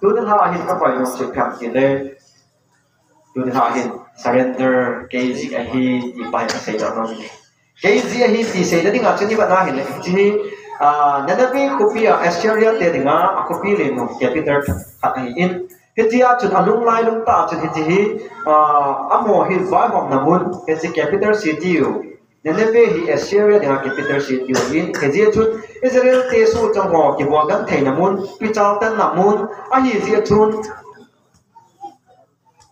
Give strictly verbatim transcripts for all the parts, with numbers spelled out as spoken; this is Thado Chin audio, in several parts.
Tuni lha hin ka pai nom chu ipi ham tile, tuni lha hin surrender, kei jeh ahi ti pa hi ka seidoh nom e. Kei jeh ahi ti seina dinga chu ni ba na hile, hiche hi, ah, Nineveh khopi a Assyria te dinga a khopi lenu, capital khat ahin. Hitia chun a lunglai lungtah a chun hiche hi, ah, amaho hi vaihomna mun, hiche capital city u. Nineveh hi Assyria dinga capital city u ahin, hijeh chun Israel te suhchang ho kibol gentheina mun, pichal tanna mun, ahijeh chun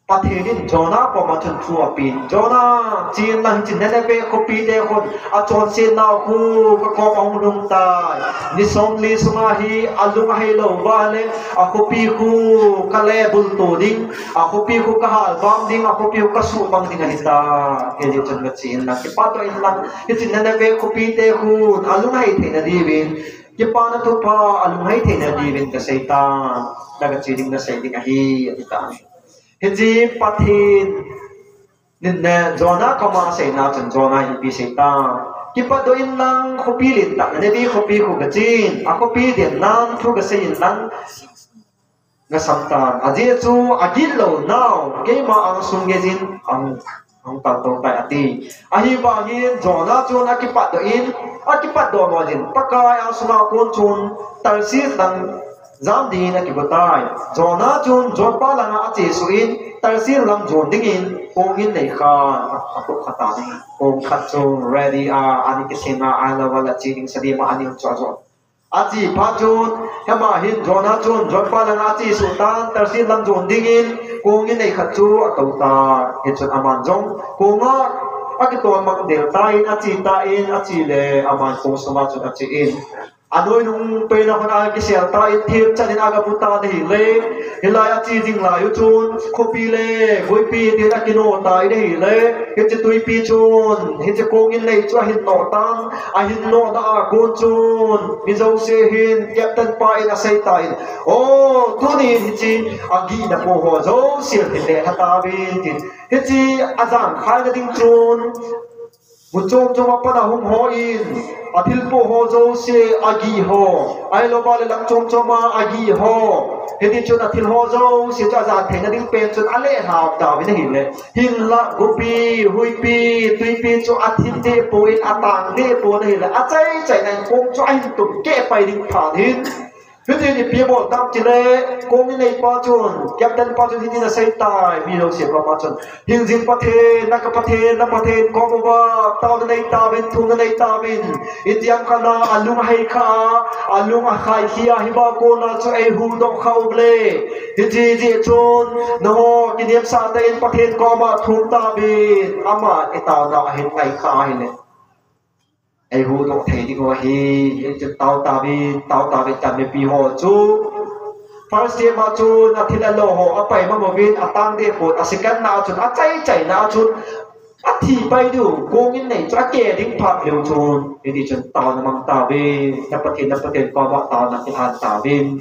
Pathen in Jonah koma chun thu apen. Jonah, chen lang hiche Nineveh khopi te khun, achonset nau khu ka koma ahung lhung tai. Ni somli sunga hi alung ahei lou uva le, a khopi khu ka lebulto ding, a khopi khu ka halvam ding, a khopi khu ka suhmang ding ahitai. Hijeh chun ka chen lang, kipatdoh in lang, hiche Nineveh khopi te khun alung ahei theina diuvin, kipana thupha alung ahei theina diuvin ka seitan, na ka che ding na sei ding ahi, ati tan. Hiche Pathen in Jonah koma aseina chun Jonah in ipi asei tam? Kipatdoh in lang, khopi lentah Nineveh khopi khu ka chen, a khopi den lang thu ka sei in lang, na sam tan. Ajeh chu agilou nau keima angsung geiyin ahung, ahung kaltou tai ati. Ahivangin Jonah chun akipatdoh in, akipatdoh lhon in Pakai angsunga kon chun Tarshish lang jam dingin akigo tai. Jonah chun Joppa langa achesuh in, Tarshish lam jon dingin kong in nei khat a, a, akop kha tan ahi. Kong khat chu ready a, ana kisem a, ahilou le che ding sa ding ma, ana chu ajon. Ache phat chun, hema hin Jonah chun Joppa langa achesuh tan, Tarshish lam jon dingin kong in nei khat chu atou tai. Hichun aman jong konga akitol mang del tan, ache tan, ache le aman kong sunga chun ache in. Anoi nung pen a hon a kisel tan, themchan in agamu tan ahile, hilai ache jing lai u chun, khopi le guipi tin akino tan ahile, hiche tuipi chun, hiche kong in nei chu ahin noh tan, ahin nohna a kon chun, mi jouse hin, captain pa in asei tan, o, tunin hiche agihna po ho jouse hin le lha tauvin tin, hiche ajang khaina ding chun, mun chom chom a pat a hung ho in, athilpo ho jouse agih ho, ahilou le lam chom chom a agih ho. Hiti chun athil ho jouse chu ajan theina ding pen chun alelha tauvin ahile. Hinlah guipi, huipi, tuipi chu athim deh pon, atang deh pon ahile. Achai chaina in kong chu ahin tum keh pai ding phat in. Hitin ipi abol tam tile, kong in nei pa chun, captain pa chun hitin asei tai, mi jouse koma chun. Hingjing Pathen, na ka Pathen, na Pathen kom uva, taona nei tauvin, thumna nei tauvin. Iti ham khat a, alung ahei kha a, alung akhai khi a, hiva kona chu eihuhdoh kha uvin le. Hiti jeh chun, nangho kinemsah tah in Pathen koma thum tauvin, aman itaona ahin ngai kha ahile. Eihuhdoh thei ding u ahi, hichun tao tauvin, tao tauvin tia mipi ho chu. First time a chun athil alo ho apai mama uvin, atang deh pon, a second na a chun, achai chaina a chun, athi pai diu, kong in nei chu akeh ding phat leu chun, hiti chun taona mang tauvin, na Pathen, na Pathen koma taona kilhan tauvin.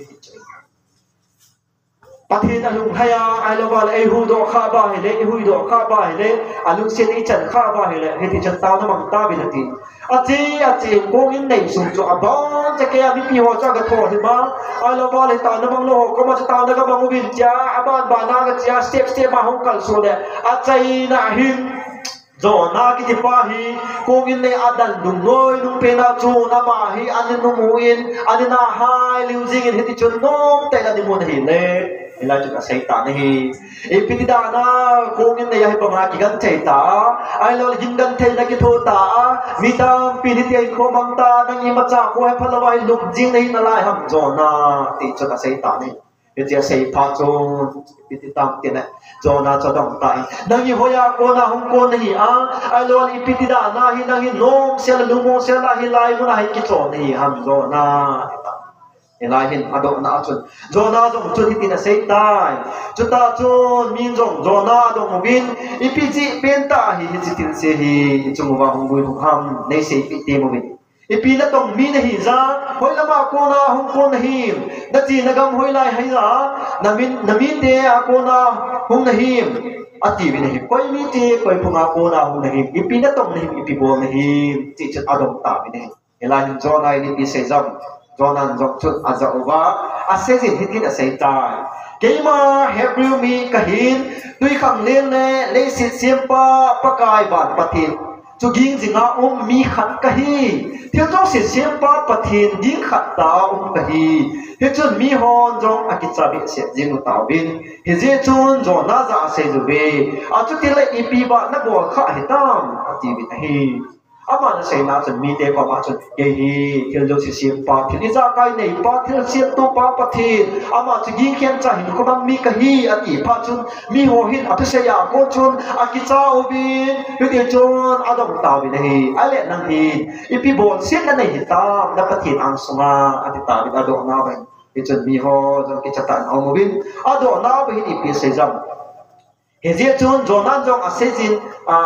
Pathen alunglhai a, ahilou le eihuhdoh kha uva ahile, eihuhdoh kha uva ahile, alungset ichan kha uva ahile, hiti chun taona mang tauvin ati. Ache, ache, kong in nei sung chu abon chakei a mipi ho chu aga thou hima, ahilou le taona mang lou ho koma chu taona ga mang uvin tia, aban ban a ga chia, step step a hung kalsuh le, achaina hin, Jonah kiti pa hi, kong in nei a dan dung noi nung pen a chun ama hi ana nung u in, ana nahai lheh jing in hiti chun nomtah in ana mun ahile. Hilai chun asei tan ahi. Ipi ti dan a, kong in nei a hibang a kigenthei ta a, ahilou le kigenthei na kitho ta a, mi tampin hitia hinkho mang ta, nang imacha kho hi phalou a hi lum jing nahi nalai ham Jonah, ti chun asei tan ahi. Hitia asei phat chun, ipi ti tam tile, Jonah chu adong tan. Nang ihoiya kona hung kon nahi a, ahilou le ipi ti dan a hi nang hi nomsel a, lungmong sel a hilai mun a hi kichon nahi ham Jonah. Hilai hin adohna a chun, Jonah jong chun hitin asei tai. Chuta chun, min jong Jonah adong uvin, ipi jeh pen tah a hi, hiche thilse hi, ichung uva hung gui hung ham, nei seipeh temo uvin. Ipi natong mi nahi jeh a, hoilama kona hung kon nahim, nachena gam hoilai hija, namin, namite a kona hung nahim, atiuvin ahi. Koi mite, koi phunga kona hung nahim, ipi natong nahim, ipi bol nahim, ti chun adong tauvin ahi. Hilai hin Jonah in ipi asei jam? Jonah in jong chun ajah uva, aseijin hitin aseitai. Keima Hebrew mi kahin, twikhanglen le leiset sempa Pakai van Pathen chu ging jinga um mi khat kahi. Thil jouse sempa Pathen ging khat tah a um kahi. Hichun mihon jong akicha behseh jing utauvin. Hijeh chun Jonah jah a aseijuve. Achuti le ipi ba nabol kha hitam, atiuvin ahi. Aman aseina chun mite koma chun, kei hi thil jouse sempa, thil ijakai neipa, thil semtupa Pathen, ama chu ging khen cha hinkho mang mi kahi, ati phat chun, miho hin athusei a kon chun akicha uvin, hiti chun adong tauvin ahi. Ahile nang hin ipi bolsetna nanei hitam na Pathen angsunga, ati tauvin adohna uva hin. Hichun miho jong kichatah in aum uvin, adohna uva hin ipi asei jam. Hijeh chun Jonah in jong aseijin, a,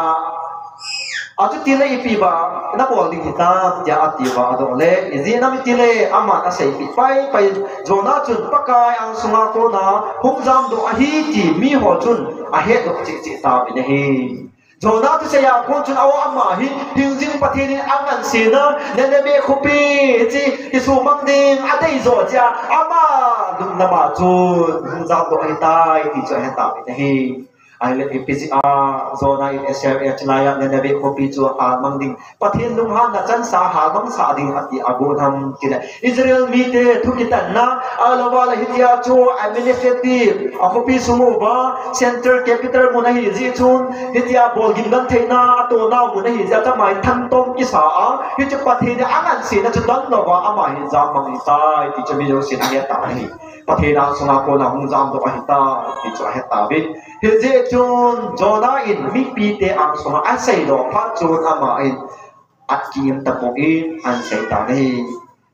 achuti le ipi ba nabol ding hitam, tia atiuva adoh le, ijeh inem itile aman aseipeh paipai in, Jonah chun Pakai angsunga kona hung jamdoh ahi ti miho chun ahetdoh cheh cheh tauvin ahi. Jonah thusei a kon chun, aw, ama hi hingjing Pathen in angansena Nineveh khopi hiche kisumang ding adei joh jeh a ama lunglam a chun hung jamdoh ahitai ti chu ahe tauvin ahi. Ahile ipi jeh a Jonah in asei e, chulai a Nineveh khopi chu halmang ding, Pathen lunghanna chansa halmang sah ding ati agot ham tile, Israel mite thu kitanna, ahilouva le hitia chu administrative a khopi sung uva central capital mun ahi jeh chun, hitia bolgim gentheina atohna mun ahi jeh a, ama hin thantom kisa a, hichu Pathen in angansena chu donlouva ama hin jammang ahitai ti chu mi jousen ahet tan ahi. Pathen angsunga kona hung jamdoh ahitai ti chu ahet tauvin. Hijeh chun Jonah in mipite angsunga aseidoh phat chun ama in akiim tapon ahin sei tan ahi.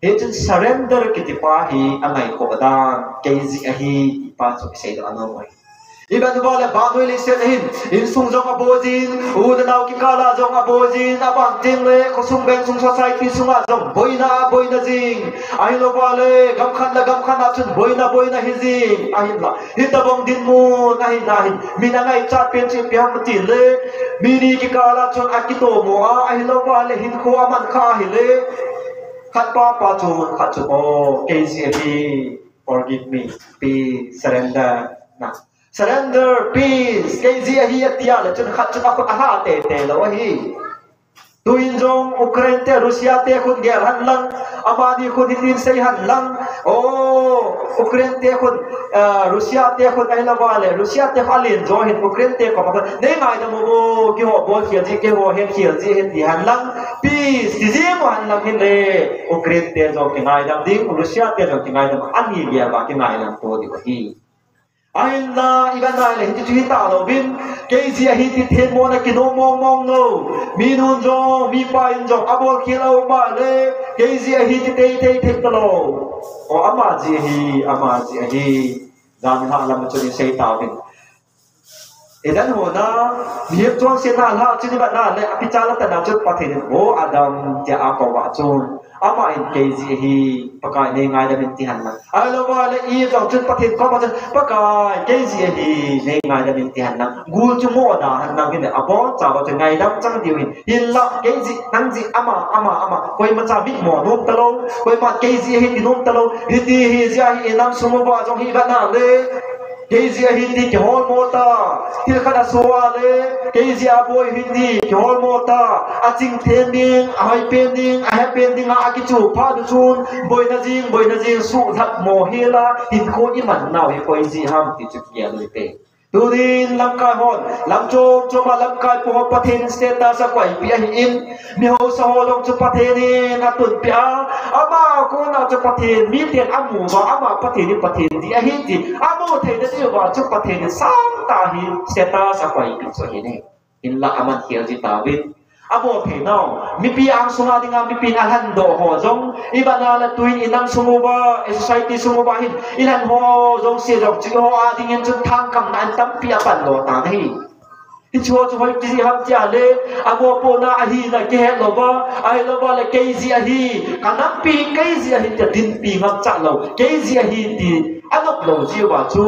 Hichun surrender kiti pa hi angaikhoh dan, kei jeh ahi ti pa chu iseidoh anom u ahi. Ivet uva le vannoi leiset a hin, insung jong aboi jin, u le nao kikal a jong aboi jin, aban teng le khosung vengsung society sunga jong boina, boina jing. Ahilouva le gamkhat le gamkhat a chun boina, boina hi jing. Ahinla hitobang dinmun ahina hin, min angaichat pen chu ipi ham itile, mi ni kikal a chun akitomo a, ahilouva le hinkho aman kha ahile, khat pa pa chun khat chun, oh, kei jeh ahi, forgive me, please, surrender, na. Surrender, peace, kei jeh ahi, ati a le chun khat chun akhut alha teitei lou ahi. Tuin jong Ukraine te, Russia te khut gel hen lang, amani khut hitin sei hen lang. Oh, Ukraine te khut, ah, Russia te khut ahilouva le, Russia te khut alen jo hin Ukraine te khut, nei ngaidam uvo, keiho bol khel ji, keiho het khel ji ahi ti hen lang. Peace, ti ji mo hen lang hin le, Ukraine te jong kingaidam ding, Russia te jong kingaidam, ani gel uva kingaidam to diu ahi. Ahinla, ivet na le, hiti chu hita louvin, kei jeh ahi ti themmona kinom mong mong lou. Minun jong, mipa in jong, abol khel a um a le, kei jeh ahi ti teitei thei talou. O, ama jeh ahi, ama jeh ahi. Jan lha lam chun isei tauvin. Eden hon a, mihem chonsetna lha chun ivet na le, akicha la tah na chun Pathen in, O Adam, tia akou a chun. Ama in kei jeh ahi, Pakai nei ngaidam in ti hen lang. Ahilouva le Eve jong chun Pathen koma chun, Pakai, kei jeh ahi, nei ngaidam in ti hen lang. Gul chu mo da hen lang hin, abon chauva chu ngaidam chang diu hin. Hinla, kei jeh, nang jeh, ama, ama, ama. Koima cha mitmo nom talou, koima kei jeh ahi ti nom talou. Hiti hi jeh ahi, inam sung uva jong hi ivet na le. Kei jeh ahi ti kiholmo ta, thil khat aso a le, kei jeh a boi ahi ti kiholmo ta, aching them ding, ahoi pen ding, ahe pen ding a, akichu phat u chun, boina jing, boina jing, suhlhap mo hel a, hinkho iman nau hi koi jeh ham ti chu kigel u hite. Tunin lamkai hon, lam chom chom a lamkai pu hon Pathen status akoipeh ahin, Mi hausa ho jong chu Pathen in atunpeh a, ama kona chu Pathen, miten amu uva, ama Pathen in Pathen ding ahi ti amu theina diuva chu Pathen in sangtah hi status akoipeh chu ahi ne. Hinla aman khel ji tauvin. Abol thei nau, mipi angsunga dinga mipin alhandoh ho jong, ivet na le tuin inam sung uva, i society sung uva hin, ilhan ho jong se jong chu eiho a dingin chun thangkamna in tampi apan lo tan ahi. Hiche ho chu hoipi jeh ham tia le, amopohna ahina kihet louva, ahilouva le kei jeh ahi, kanampi kei jeh ahi tia dinpi ngam chat lou, kei jeh ahi ti anop lou jeh uva chu,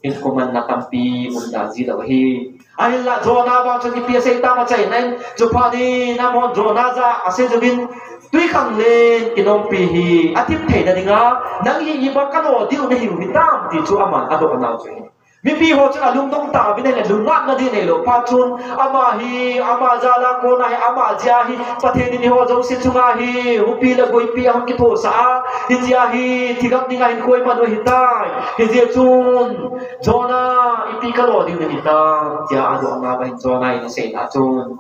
hinkho manna tampi um da ji lou ahi. Ahinla Jonah vang chun ipi asei tam achaina in, chuphat in amahon Jonah jah a asei jeh uvin, Twikhanglen kinompi hi athip theina dinga, nang hi iba kalo diu nahiu hitam ti chu aman adoh nau chu ahi. Mipi ho chun alungdong tauvin ahile, lungnatna ding neilou phat chun, ama hi, ama jal a kona hi, ama jeh a hi, Pathen in eiho jouse chunga hi, hupi le goipi ahung kithosah a, hitia hi, thigam dinga hin koiman u ahitai. Hijeh chun, Jonah, ipi kalo diu nahitam, tia adoh nau ahin Jonah in aseina chun.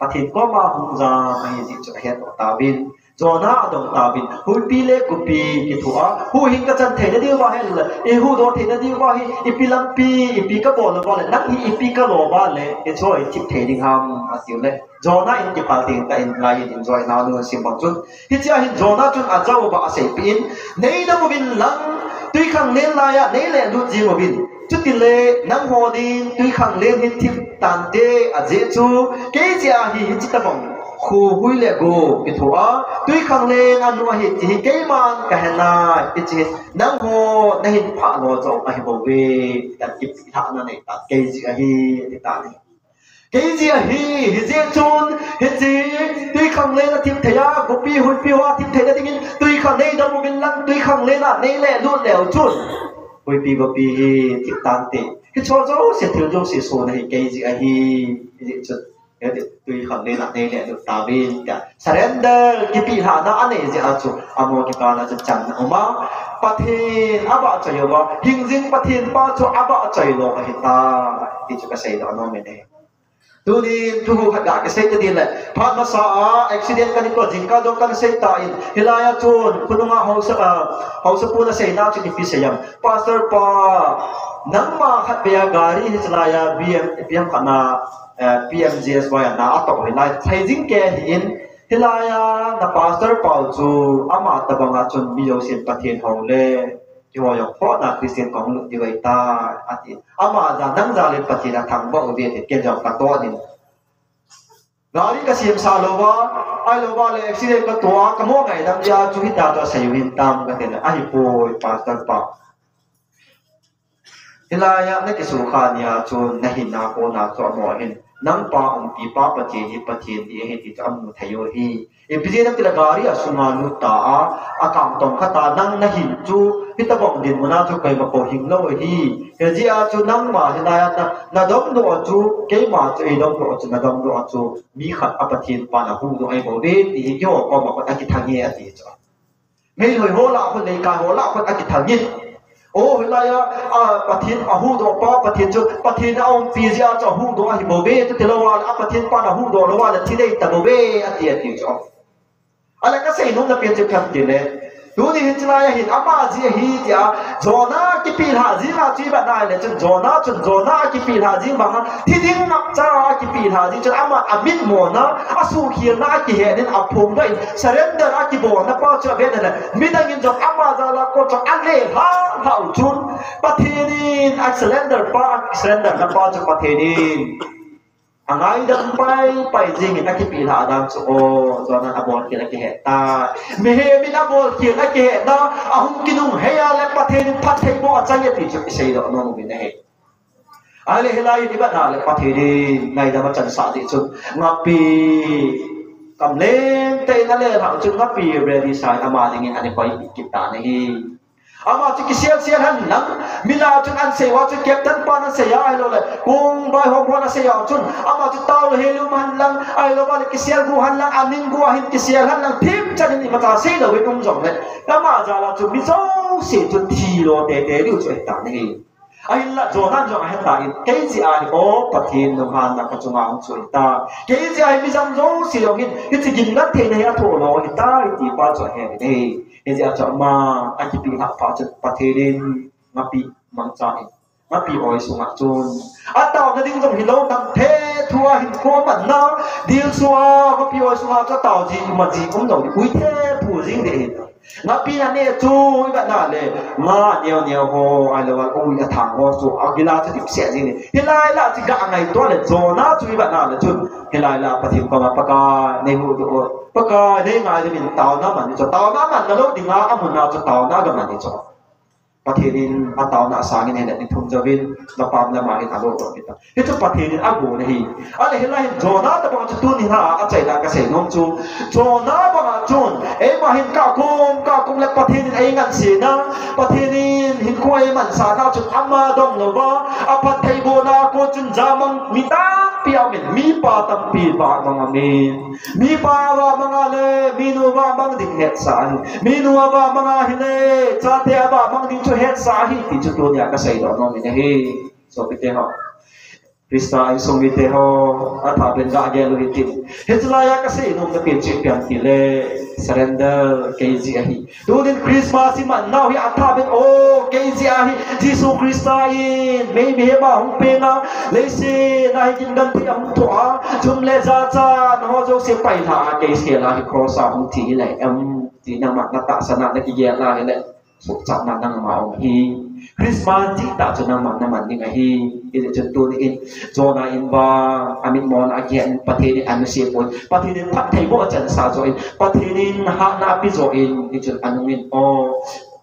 Pathen koma hung jam ahi jeh chu ahetdoh tauvin. Jonah adong tauvin. Huipi le gopi kithoa, huhhing kachan theina diuva ahile, ihuhdoh theina diuva hi, ipi lampi, ipi kabol uva le, nang hi ipi kalo uva le, hichu ithip thei ding ham, atiu le. Jonah in kiphal teng tah in lai in enjoy nau nu sim bang chun. Hichea hin Jonah chun ajah uva aseipeh in, neidong uvin lang, twikhanglen laiya, neilelut jing uvin. Chutile, nangho din, twikhanglen hi thip tante, ajeh chu, kei jeh a hi, hiche tabang, khuhui le go, kithoa, twikhanglen anu ahi, ti hi, keiman kahenai, hiche hi, nangho, nahin phah lo jong ahibouve, tia kipehlahna nei tan, kei jeh ahi, ati tan ahi. Kei jeh ahi, hijeh chun, hiche, twikhanglen athip thei a, gopi huipi ho athip theina dingin, twikhanglen neidong uvin lang, twikhanglen a, neilelut leu chun. Huipi gopi hi, thip tante. Hiche jouse, thil jouse, sona hi, kei jeh ahi, hijeh chun. Hiti, twikhanglen a, neilelut tauvin, tia. Surrender, kipehlahna anei jeh a chu, amaho kikah a chu channa aum a. Pathen avahchoi uva, hingjing Pathen pa chu avahchoi lou ahitai, ti chu kaseidoh nom in ahi. Tunin thuguh khat ga kasei tading le, phat masa a accident kana tou jingkah jong kana sei tan, hilai a chun khonunga haosa, ah, haosapu naseina chun ipi sei em. Pastor pa, nangma khatvei a gari hichelai a B M, B M khat na, eh, P M G S Y a na atoh hilai, thaijing kei ahin, hilai a na pastor pau chu ama tabang a chun mi jousen Pathen hou le, keiho jong phatna Christian kahung lut diu ahitai, ati. Ama jal, nang jal in Pathen athangvah uve, ti kei jong katoh in. Gari kasemsa louva, ahilou vale accident katou a, kamo ngaidam dia chu hitia chu asei u hintam katile, ahipoi, pastor pa. Hilai a nakisukha nia chu nahinna kona chu amaho hin, nang pa umpi pa Pathen hi Pathen ding ahi ti chu amu thei u ahi. Ipi jeh ham itile gari a sunga lut ta a, akam tong khat a nang nahin chu, hitabang dinmun a chu koima pou hing lou ahi. Hijeh a chu nangma hilai a na, nadomdoh a chu, keima chu eidomdoh a chu, nadomdoh a chu, mi khat a Pathen pan ahuhdoh ahibouve, ti hi keiho koma khun akithang e ati chu. Meilhei ho lah khun, leikai ho lah khun akithang in. O, hilai a, a, Pathen ahuhdoh pa, Pathen chu, Pathen aumpi jeh a chu ahuhdoh ahibouve, chuti lou a, a Pathen pan ahuhdoh lou a, le thi dei tabouve, ati, ati chu. Ahile kasei nom na pen chu ipi ham itile, tuni hin chulai a hin ama jeh ahi tia, Jonah kipehlha jing a chu ivet na le chun, Jonah chun, Jonah akipehlha jing vang a, thi ding ngapcha akipehlha jing chun, ama amitmona, asuhkhelna akihet in aphongdoh in, surrender akibolna pa chu avet na le, midang in jong ama jal a kon chu alelha lha u chun, Pathen in asurrender pa, asurrender na pa chu Pathen in angaidam paipai jing in akipehlha dan chu, o, Jonah in abolkhel akihet tai. Mihem in abolkhel akihet na, ahung kinunghei a le Pathen in phattheiboh achang e ti chu iseidoh nom uvin ahi. Ahile hilai in ivet na le Pathen in ngaidam achansah jeh chun, ngapi kamleng tah in alelha u chun ngapi ready sa in ama dingin ana koi kit tan ahi. Ama chu kiselsel hen lang, mi lah a chun asei uva chu captain pan asei a, ahilou le, kong vaihom hon asei a chun, ama chu tao le hel um hen lang, ahilou vale kisel gu hen lang, aning gu a hin kisel hen lang, thipchan in imacha seilou in um jong le, ama jal a chu mi jouse chu thi lo teitei diu chu ahitan ahi. Ahinla Jonah jong ahetan, kei jeh a hi, o Pathen lunghanna kachunga hung chu ahitai. Kei jeh a hi mijang jouse jong hin, hiche gimnat theina hi athoh lo ahitai, ti pa chu ahe in ahi. Hijeh a chu ama akipehlha pa chu Pathen in ngapi mangcha in, ngapi oi sunga chun, ataona ding jong hilou, nang thethu a hinkho amanna, dilsu a ngapi oi sunga chu atao ji, ima ji umlou, ui thethu jing ding ahi. Ngapi na ne chu ivet na le, nga neo neo ho, ahilou le ui athang ho chu agil a chu dipset jing ding. Hilai lah chu ga ngaito le, Jonah chu ivet na le chun, hilai lah Pathen koma, Pakai, neihuhdoh, Pakai, neingaidam in, taona man in chu, taona manna lou dinga, amun a chu taona ga man in chu. Pathen in ataona asangin ahile ni thum jouvin, vapam lama hin alo doh kit a. Hichu Pathen in agon ahi. Ahile hilai hin Jonah tabang chu tuni hin achaina kasei nom chu, Jonah banga chun eima hin kakum kakum le Pathen in eingansena, Pathen in hinkho eimansahna chun ama dong louva, aphattheibohna kon chun jamang mi tampi aumin, mipa tampi vamang aumin. Mipa vamang a le minu vamang ding hetsa ahi. Minu avamang a hile chate avamang ding chu hetsa ahi ti chu tunia kasei doh nom in ahi. Sopite ho, Christa insung mite ho, athapen gagel u hitin. Hiche laiya kasei nom napen chu ipi ham tile, surrender, kei jeh ahi. Tunin Christmas iman nau hi athapen, o, kei jeh ahi. Jesu Christa in mei mihem a hung peng a, leiset a hi gindan thei a hung thoh a, chum le jachat ho jouse pailha a, kei sel a hi cross a hung thi hile em, ti nangma natahsan a nakigel a hile, suhchatna nangma um ahi. Christmas dihtah chu nangma naman ding ahi. Hijeh chun tunin Jonah in vang amitmona akihen in, Pathen in anase pon, Pathen in phattheiboh achansah joh in, Pathen in hatna ape joh in, hichun anung in, o,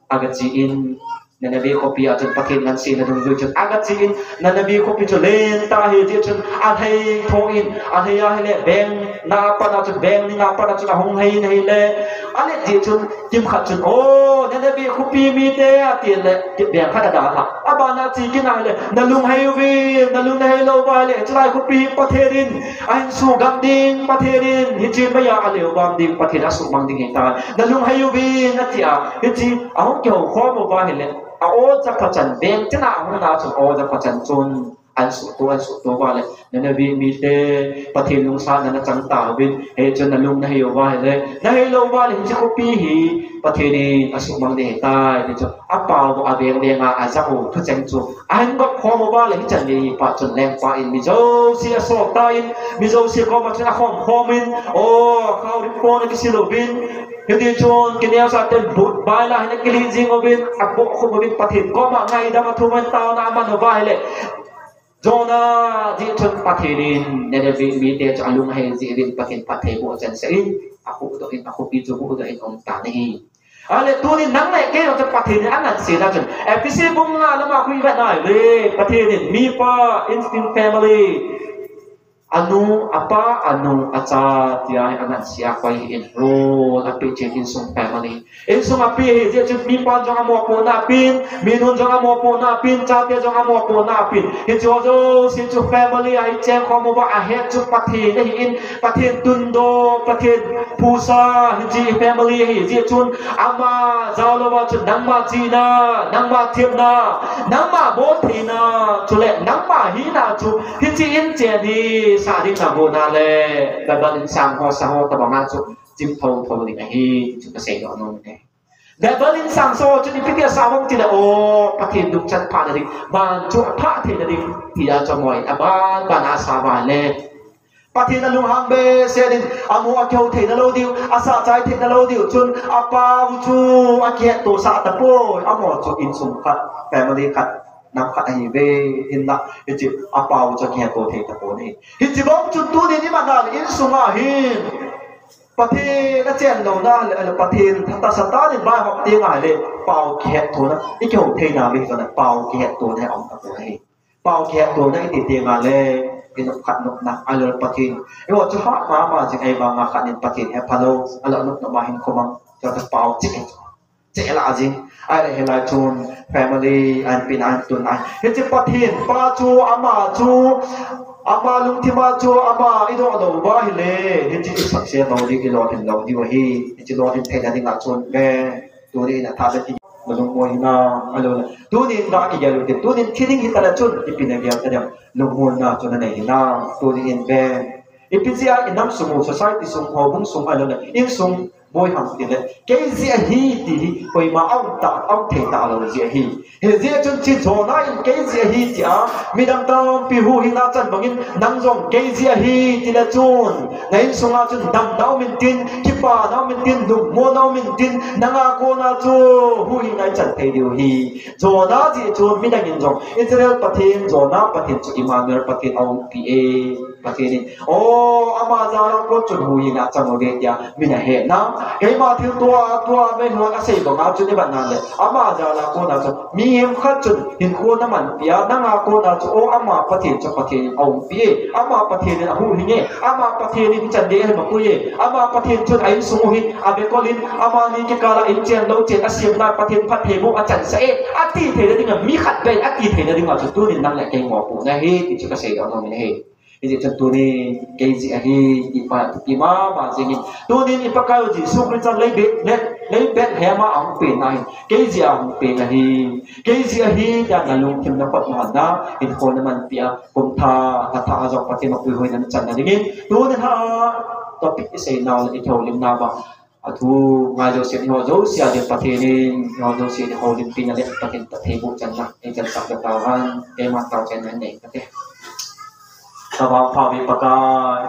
agache in, Nineveh khopi a chun Pathen ngansena dungjui chun agache in, Nineveh khopi chu lentah ahi jeh chun alhei tho in, alhei a hile bengna a pat a chun, bengning a pat a chun ahung lhei in ahile, alet jeh chun kimkhat chun, o, Nineveh khopi mite, atin le beng khat adalha. Abana che kit in ahile, nalung hei uvin, nalung nahei lou uva ahile, hiche lai khopi Pathen in ahin suhgam ding, Pathen in hiche meiya aleu vam ding, Pathen in asuhmang ding ahitai. Nalung hei uvin, ati a, hiche ahung kihou khom uva ahile, a-o japhachan, beng chena ahung na chun o japhachan chun ansuhto, ansuhto uva le, Nineveh mite, Pathen lungsatna nachang tauvin, hichun nalung nahei uva ahile, nahei lou uva ahile, hiche khopi hi Pathen in asuhmang ding ahitai, ti chu apao u, abeng beng a ajah u thucheng chu ahin gop khom uva ahile, hichan gei hi phat chun lengpa in mi jouse asol tan, mi jouse koma chun akhom khom in, o, khao rim pon akisi louvin, hiti chun kineosah ten but baila hin akilih jing uvin, abohkhup uvin, Pathen koma ngaidam athum in taona aman uva ahile, Jonah jeh chun Pathen in Nineveh mite chu alung ahei jeh uvin Pathen phattheiboh achansah in, ahuhdoh in, akhopi chu huhdoh in aum tan ahi. Ahile tunin nang le kei jong chu Pathen in angansena chun, Ephesi bung nga lama khu ivet na ahile, Pathen in mipa, insung family, anu, apa, anu, acha, tia hi angansea koi ahin, role apeh cheh in, insung family. Insung ape ahi jeh chun mipan jong amopohna apen, minun jong amopohna apen, chate jong amopohna apen. Hicheho jouse chu family ahin cheng khom uva ahet chu Pathen ahin, Pathen tundoh, Pathen phusa, hiche family ahi jeh chun ama jao louva chun nangma chihna, nangma themna, nangma boltheina, chule nangma hina chu hiche in chen hi sah ding nagon a le, Bible insang ho, sa ho tabang a chu chim thotho ding ahi, ti chu kasei doh nom e. Bible insang sa ho chun ipi tia sa ham tile, o, Pathen lungchan phahna ding, van chu aphah theina ding, tia chu amoi, aban ban a sa uva le, Pathen alunghang behseh in, amaho akihou theina lou diu, asah chai theina lou diu chun, apao chu akihetto sah tapoi, amaho chu insung khat, family khat, nam khat ahiuve, hinla, hiche apao chu akihetto thei tapon ahi. Hiche bang chun tunin iman a le insunga hin Pathen achen louna le, le Pathen thatah Satan in vaihom tenga le, pao kihettona, ikihou theina ve, pao kihettona aum tapon ahi. Pao kihettona iti tenga le, inop khat nopna, ahilou le Pathen. Eiho chu hah mama jing, eivanga khat in Pathen hepha lou, ahilou nop nop a hinkho mang, chu chu pao cheh, cheh lah jing. Ahile hilai chun family ahin pen ahin tun ahi. Hiche Pathen pa chu ama chu, ama lungthim a chu ama idoh lou uva ahile, hiche isaksen lou ding, ilolhin lou diu ahi. Hiche lolhin theina dinga chun ve, tunin atha be ti, nalungmon hinam, ahilou le, tunin ga kigel u tin, tunin thi ding hita le chun ipi nagel tadem, lungmonna chu nanei hinam, tunin ve. Ipi jeh a inam sung u, society sung, houbung sung, ahilou le, insung boi ham tile, kei jeh ahi ti hi koima aum ta, aum thei talou jeh ahi. Hijeh chun hiche Jonah in kei jeh ahi tia midang tampi huhhingna chan bangin, nang jong kei jeh ahi tile chun, na insunga chun damna um intin, kipana um intin, lungmonna um intin, nanga kona chu huhhingna ichan thei diu ahi. Jonah jeh chun midang in jong Israel Pathen, Jonah Pathen chu Immanuel Pathen aumpi e. Pathen in, o, ama jal a kon chun huhhingna chang uve tia min ahe na. Keima thil tua, tua min hon asei banga chun ivet na le, ama jal a kona chun mihem khat chun hinkho namanpi a, nanga kona chu, o, ama Pathen chu Pathen in aumpi e, ama Pathen in ahuhhing e, ama Pathen in hichan gei ahin mapui e, ama Pathen chun a insung u hi avekol in, amani kikal a inchen louchen asemna Pathen phattheiboh achansah e, ati theina dinga mi khat beh in ati theina dinga chu tunin nang le kei mopohna ahi ti chu kasei doh nom in ahi. Hijeh chun tunin kei jeh ahi, ti pa, ti mama jingin. Tunin i Pakaiyu Jesu Christa lei Beth-, lei, lei Bethlehem a ahung penna hin kei jeh a ahung pen ahi. Kei jeh ahi, tia nalungthim nakhut nahin na, hinkho namanpi a, kum thah, lha thah a jong Pathen mapuihoina nachanna dingin. Tunin ha, topic isei nau le itholim nau va. Athu ngai jouse, eiho jouse a ding Pathen in, eiho jouse eiho dinpina le Pathen phattheiboh channa eichansah tahen, keima tao chan nei kate. Tavang pha uve Pakai.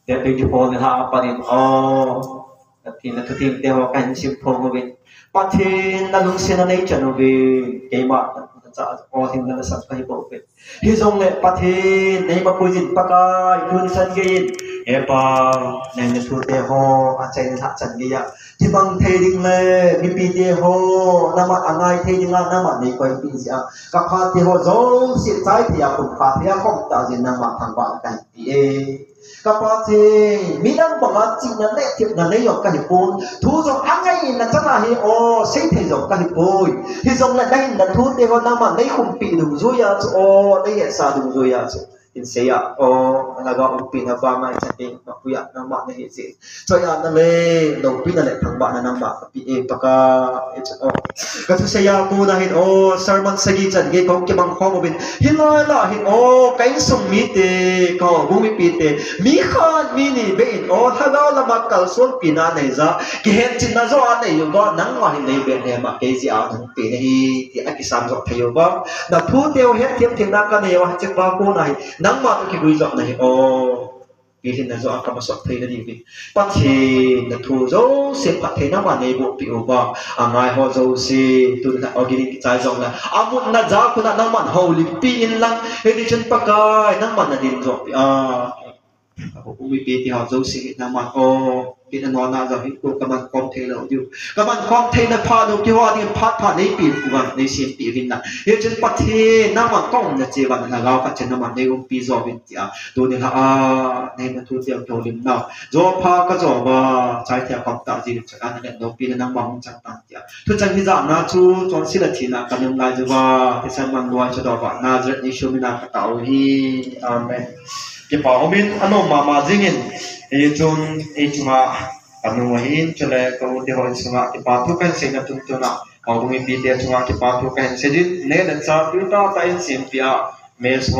Te pi di pon ha panin, o, Pathen na thutheng te ho kahin sim phong uve. Pathen nalungsetna neichan uve. Keima cha o thim na sat kahi bou uve. Hijongle Pathen, nei mapui jin Pakai, tun chan gei in. He Pa, nang na thute ho, achaina lhah chan gei a. Kibang thei ding le, mipite ho, nangma angai thei dinga, nangma nei koipi jia. Ka phate ho, jouse chai thei a, kum kha thei a, kom ta jin nangma thangvah kahin pe e. Ka Pathen, midang banga chihna le thepna nei jong kahi pon. Thu jong angaina chana hi, o, sei thei jong kahi poi. Hijongle nahin na thute ho nangma nei khumpi dungjuia chu, o, nei hetsah dungjuia chu. Hin sei a, o, na ga umpi na vanga i chan ding, na puia, nangma nahi jeh. Choiya na le, loupina le thangvahna nangma kape e Pakai, e chu, o. Ka thusei a kona hin, o, sermon sagi chan gei kahung kimang khom uvin. Hilai lah hin, o, ka insung mite, ka houbung mipite, mi khat mi ni beh in, o, lhagao lama kalsonpina nei ja, kihetchetna joh a nei uva, nangma hin nei Bethlehem a kei jeh a nahung pen ahi, tia kisam joh thei uva. Na thute u hetthem themna kanei uva, hiche pa kona hin, nangma toh kiguijopna hi, o. Pilhinna joh a kamasot theina diuvin. Pathen na thu jouse phatthei nangman neiboh peh uva. Angai ho jouse, tun na ogin in kichai jong le. Amutna ja khun a nangman houlimpi in lang. Hiti chun Pakai, nangman nadin jo peh a. Abu umi peh ti ho jouse hi nangman o. Pina nona jong hi ko kaman khom thei lou diu. Kaman khom theina phat u keiho ding phat phat neipe uva, neisempeh uvin lang. Hiti chun Pathen, nangman kaumna cheh uva, nalhagao khat cheh nangman neiumpi jo uvin tia. Tuni lha a, nei na thu tiang tholim na. Jo pha ka jo uva, chai thia khom ta ji, chaka na le loupina nangma hung chang tan tia. Thuchang hijat na chu, chonset a thina ka nung lai jo uva, thisan mang loi chu do uva, Nazareth Jesu mina ka tao u hi. Amen. Kipa umin, anom mama jingin, ei chun, ei chunga, ka nung ahin, chule ka u te ho in sunga, kipa thu kahin seina tuntuna, ka u mipi te chunga, kipa thu kahin sei din, ne le cha, tu ta ta in sempia, mes ho,